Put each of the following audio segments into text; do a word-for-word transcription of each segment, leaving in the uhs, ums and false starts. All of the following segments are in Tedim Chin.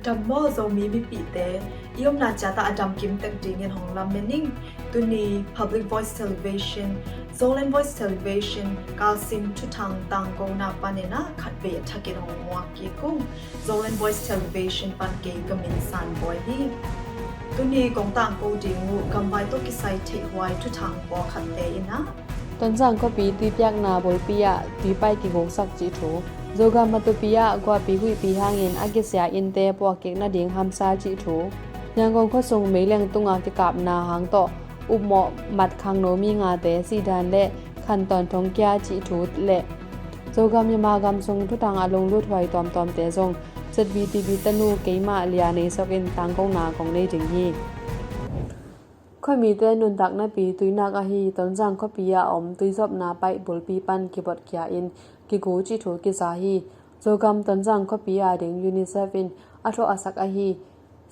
Dam maw Zomi mipihte, i omna ciat ah a damkim tek dingin hong lamen ing. Tuni Public Voice Television, Zoland Voice Television, kalsim thuthang tangkona panin ah khatvei a thakin hong muak kik ung. Zoland Voice Television pan kei ka min San Bawi hi. Tuni kong tangko ding uh gamvai tawh kisai theihhuai thuthang pawlkhatte in ah, Tonzang khuapi tuipiakna bulpi ah tuipaih kiguksak cih thu, Zogam Matupi ah guahpi huihpi hangin a kisia innte puahkik nading hamsa cih thu, Yangon khuasung meileng tunga kikapna hang tawh upmawh mat khangno mi ngate sihdan le khantawn thongkia cih thu le Zogam Myanmar gam sung thuthang a lunglut huai tuamtuamte zong Z V T V tanu keimah Lia Nei Sok in tangkona kong nei ding hi. Khuamite nuntak napi tuinak ahi Tonzang khuapi a om tuizopna paih bulpi pan kibotkhia in kigu cih thu kiza hi. Zogam Tonzang khuapi a ding UNICEF in a thuah a sak ahi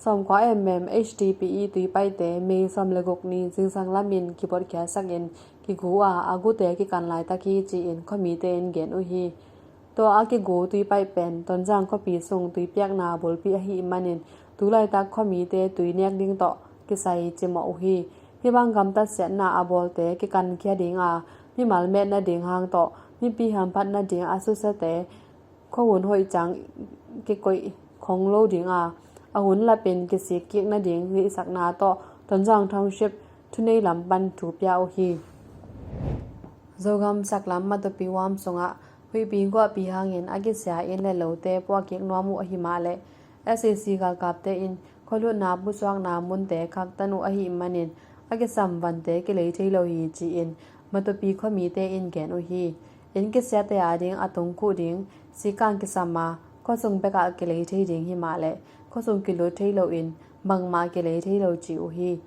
sawmkua mm H D P E tuipaihte May sawm le guk ni zingsang lamin kibotkhiasak in kigu a, a gute kikan laitak hi ci-in khuamite in gen uh hi. Tua a kigu tuipaih pen Tonzang khuapi sung tuipiakna bulpi ahih manin tu laitak khuamite tui nek ding tawh kisai cimawh uh hi. Hih bang gamtatsiatna a bawlte kikankhia ding a, mimal met nading hang tawh mipi hamphat nading a susiate khuahun hoih ciang kikoih khong lo ding a, a hun lapin kisik kik nading deihsakna tawh Tonzang Township thunei lam pan thu pia uh hi. Zogam saklam Matupi huam sungah huihpi guahpi hangin a kisia inn le lote puahkik nuam uh ahi mah leh S A C galkapte in khualutna pusuakna munte khaktan uh ahih manin a kisam vante kilei thei lo hi ci-in Matupi khuamite in gen uh hi. Inn kisiate ading a tungkhuh ding sikang kisam a, khuasung bekah kilei thei ding hi mah leh khuasung kilut thei loin bangmah kilei thei lo ci uh hi.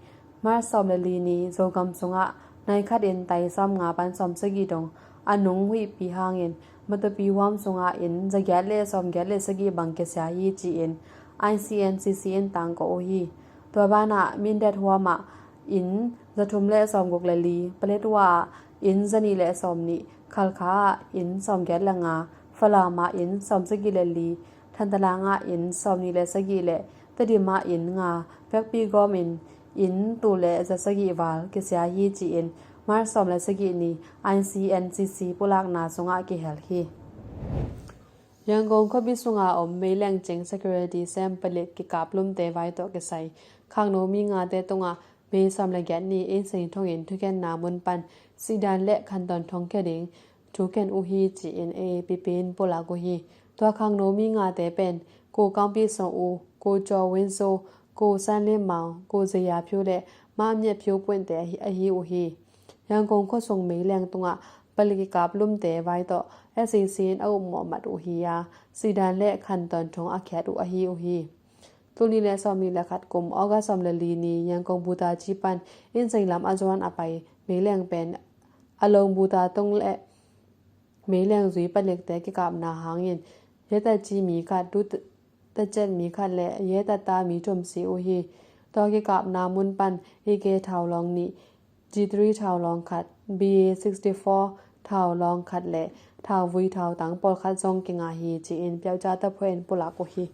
March sawm le li ni Zogam sungah nai khatin tai sawmnga pan sawmsagih dong a nung huihpi hangin Matupi huam sungah inn zagiat le sawmgiat le sagih bang kisia hi ci-in I C N C C in tangko uh hi. Tua banah Mindat huamah inn zathum le sawmguk le li, Paletwa ah inn zanih le sawmnih, Khalkha ah inn sawmgiat le nga, Falam ah inn sawmsagih le li, Thantalang ah inn sawmnih le sagih le Tedim ah inn nga, Vekpi gawmin inn tul le zasagih val kisia hi ci-in March sawm le sagih ni I C N C C pulakna sungah kihel hi. Yangon khuapi sunga om meileng cing security sem palik kikaplumte vai tawh kisai khangno mi ngate tungah May sawm le giat ni inn seng thongin thukhenna mun pan sihdan le khantawn thongkhia ding thukhen uh hi ci-in A A P P in pulak uh hi. Tua khangno mi ngate pen Ko Kangpi Song U, Ko Jaw Win So, Ko San Lim Mau, Ko Zaya Phyo le Ma Myat Phyo Puente ahi, ahi uh hi. Yangon khuasung meileng tungah palik kikaplumte vai tawh S A C in a upmawh mat uh hi a, sihdan le khantawn thong a khiat uh ahi uh hi. Tul nih le sawmnih le khat kum August sawm le li ni Yangon Butaci pan inn seng lam a zuan a pai meileng pen a lawng buta tung le meileng zui palikte kikapna hangin Yetaci mi khat, Dutacet mi khat le Yetata mi thum si uh hi. Tua kikapna mun pan A K thaulawng nih, G three thaulawng khat, B A sixty-four thaulawng khat le thauvui thautang pawlkhat zong kinga hi ci-in piauca taphuai in pulak uh hi.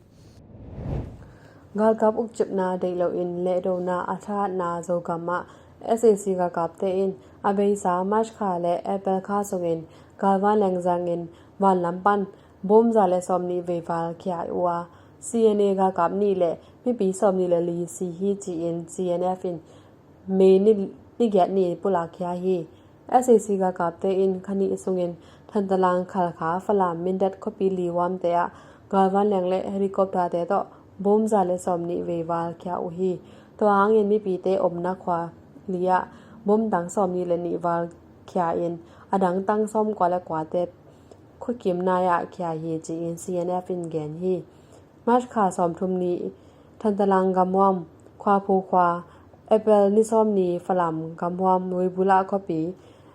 Galkap ukcipna deih loin lehdona a thahatna Zogam ah S A C galkapte in a beisa March kha le April kha sungin galvan lengzangin vanlam pan bom za le sawmnih veival khia uh a, C N A galkap nih le mipi sawmnih le li si hi ci-in C N F in May ni, ni giat ni pulak khia hi. S A C galkapte in kha nih sungin Thantalang, Khalkha, Falam, Mindat khuapi li huamte ah galvan leng le helicopter-te tawh bom za le sawmnih veival khia uh hi. Tua hangin mipite omna khua li ah bom tang sawmnih le nih val khia in a dang tang sawmkua le kuate khuakim nai-ah khia hi ci-in C N F in gen hi. March kha sawmthum ni Thantalang gamhuam Khuaphu khua, April ni sawm ni Falam gamhuam Ruibula khuapi,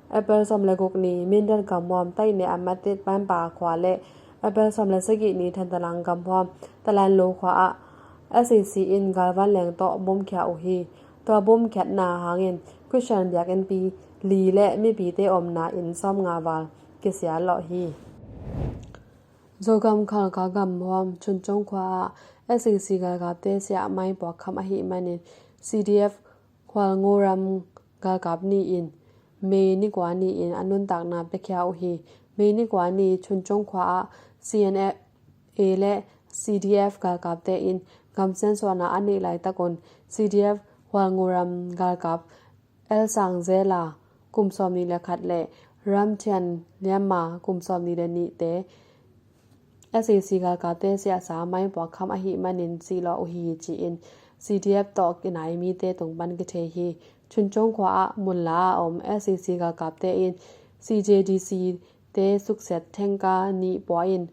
April sawm le guk ni Mindat gamhuam Taineh Amatit Manpa khua le April sawm le sagih ni Thantalang gamhuam Talanlo khua ah S A C in galvan leng tawh bom khia uh hi. Tua bom khiatna hangin Christian biakinnpi li le mipite omna inn sawmnga val kisia lawh hi. Zogam Khalkha gamhuam Chuncong khua ah SAC galkapte siah mai puak kham ahih manin CDF Hualngoram galkap ni-in May ni kua ni-in a nuntakna piakhia uh hi. May ni kua ni Chuncung khua ah CNA le CDF galkapte in gamsiansuahna a neih laitakun CDF Hualngoram galkap L Sang Zela kum sawmnih le khat le Ram Thian Liamma kum sawmnih le nihte SAC galkapte siahsa mai puak kham ahih manin sihlawh uh hi ci-in CDF tawh kinai mite tung pan kithei hi. Chuncung khua ah munla a om SAC galkapte in CJDC te suksiat thengka nih pua in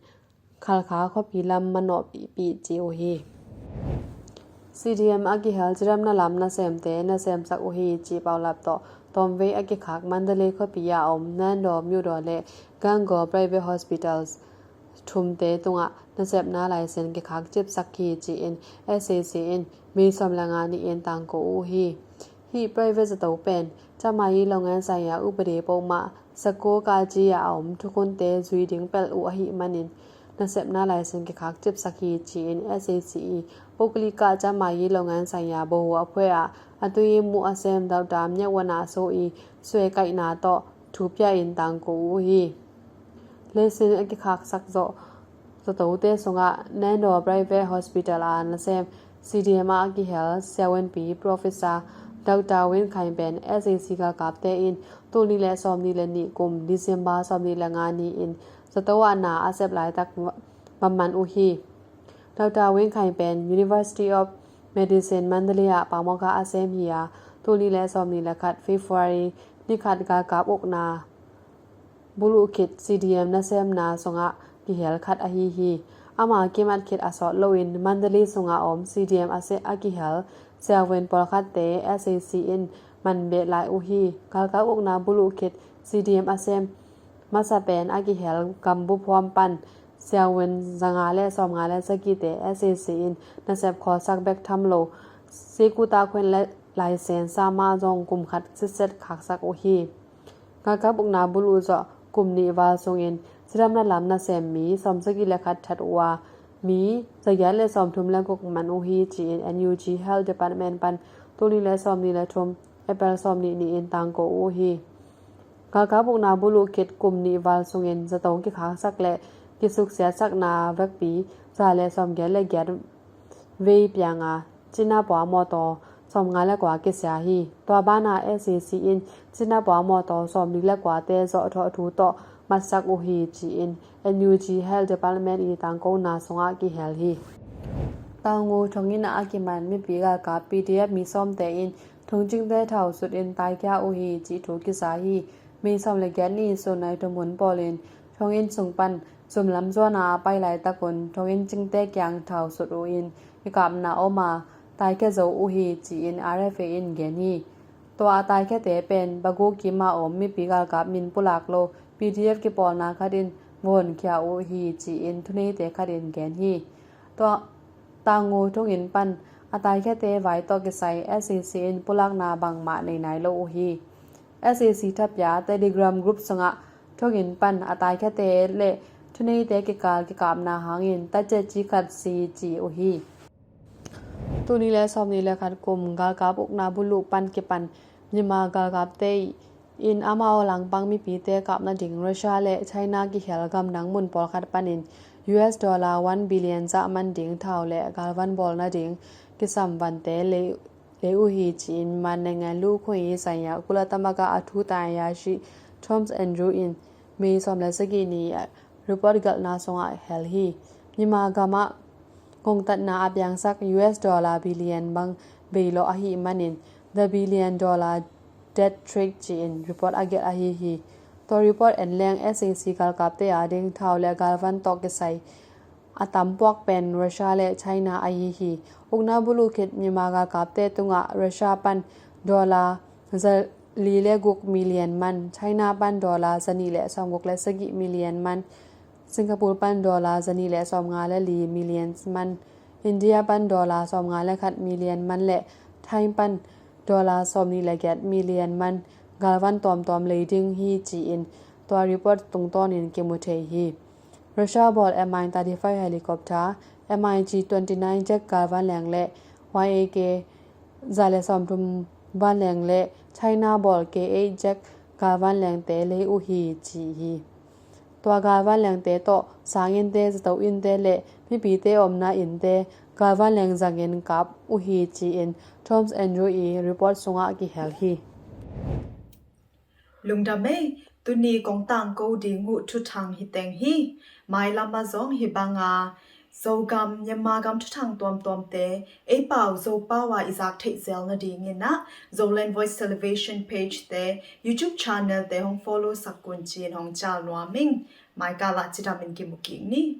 Khalkha khuapi lam manawhpihpih ci uh hi. CDM a kihel cidamna lam nasemte nasemsak uh hi cih paulap tawh tawmvei a kikhak Mandalay khuapi a om Nando Myudo le Gangaw Private Hospitals thumte tungah nasepna laisen kikhak cipsak hi ci-in SAC in May sawm le nga ni-in tangko uh hi. Hih private zato pen camayi longan saiya upade pawmah sako kaci a om thukunte zui ding pelh uh ahih manin nasepna laisen kikhak cipsak hi ci-in SAC i Poklika camayi longan saiya bohu a phuai ah a tui mu a sem dautam nyak wana so i suai kaihna tawh thupia in tangko uh hi. Laisen a kikhaksak zawh zatote sungah Nando Private Hospital a nasem CDM a kihel siawenpi Professor Dr. Win Khai pen SAC galkapte in tulni le sawmni le nih kum December sawmni le nga ni-in zato ah na a sep laitak va man uh hi. Dr. Win Khai pen University of Medicine Mandalay ah pamawka a sem hi a tulni le sawmni le khat February ni khat galkap ukna buluh khit CDM nasemna sungah kihel khat ahi hi. Ama kimat khit a sawt loin Mandalay sunga om CDM a se a kihel siaven pawlkhatte SAC in man beh lai uh hi. Galkap ukna buluh khit CDM a sem masa pen a kihel gambup huam pan siaven zanga le sawmnga le sagihte SAC in nasep khawlsak bek tham lo sekuta khuen le laisen sama zong kum khat sitset khaksak uh hi. Galkap ukna buluh zawh kum nih val sungin cidamna lam nasem mi sawmsagih le khat that uh a mi zagiat le sawmthum le guk man uh hi ci-in NUG Health Department pan tulni le sawmni le thum April sawmni ni-in tangko uh hi. Galkap ukna buluh khit kum nih val sungin zato kikhaksak le kisuksiatsakna vekpi za le sawmgiat le giat vei pianga cina pua mawtaw sawmnga le kua kisia hi. Tua bana SAC in cina pua mawtaw sawmli le kuate zawh thawh thu tawh matsak uh hi ci-in NUG Health Department i tangkona sungah kihel hi. Taungu thonginn ah a kiman mipi galkap PDF mi sawmte in thongcingte thau sut in taikhia uh hi cih thu kisa hi. May sawm le giat ni sun nai thum hun pawlin thonginn sung pan zum lam zuana a pai laitakun thonginn cingte kiang thau sut uh in kikapna om a taikhia zo uh hi ci-in RFA in gen hi. Tua a taikhiate pen Bagu kim a om mipi galkap min pulak lo PDF kipawlna khat in va honkhia uh hi ci-in thuneite khat in gen hi. Tua Taungu thonginn pan a taikhiate vai tawh kisai SAC in pulakna bangmah nei nai lo uh hi. SAC thapia Telegram group sungah thonginn pan a taikhiate le thuneite kikal kikapna hangin tacetci khat si ci uh hi. Tulni le sawmni le khat kum galkap ukna buluh pan kipan Myanmar galkapte in amau langpang mipite kap nading Russia le China kihel gamdang mun pawlkhat panin US dollar one billion zah man ding thau le galvan bawl nading kisam vante lei uh hi ci-in Myanmar ngan lu khoi saya kula tamaka a thu taya shi Thomas Andrew in May sawm le sagih ni report gelhna sungah hel hi. Myanmar gamah kongtatna a piangsak US dollar billion bang beilawh ahih manin the billion dollar debt trick ci-in report a gelh ahi hi. Tua report en leng SAC galkapte a ding thau le galvan tawh kisai a tampuak pen Russia le China ahi hi. Ukna buluh khit Myanmar galkapte tungah Russia pan dollar zali le guk million man, China pan dollar zanih le sawmguk le sagih million man, Singapore pan dollar zanih le sawmnga le li million man, India pan dollar sawmnga le khat million man le Thai pan dollar sawmnih le giat million man galvan tuamtuam lei ding hi ci-in tua report tungtawnin kimu thei hi. Russia bawl M I thirty-five helicopter, MiG twenty-nine jet galvanleng le YAK za le sawmthum vanleng le China bawl K eight jet galvanlengte lei uh hi ci hi. Tua galvanlengte tawh sanginte, zato inte le mipite omna inte galvanleng zangin kap uh hi ci-in Toms Andrew i report sungah kihel hi. Lungdam ei, tuni kong tangko ding uh thuthang hi teng hi. Mailam ah zong hi banga Zogam, Myanmar gam thuthang tuamtuamte ei pau Zopau ah i zak theih zel nadingin ah Zoland Voice Television page te, YouTube channel te hong follow sak kun ci-in hong cial nuam ing. Maikal ah cidam in kimu kik ni.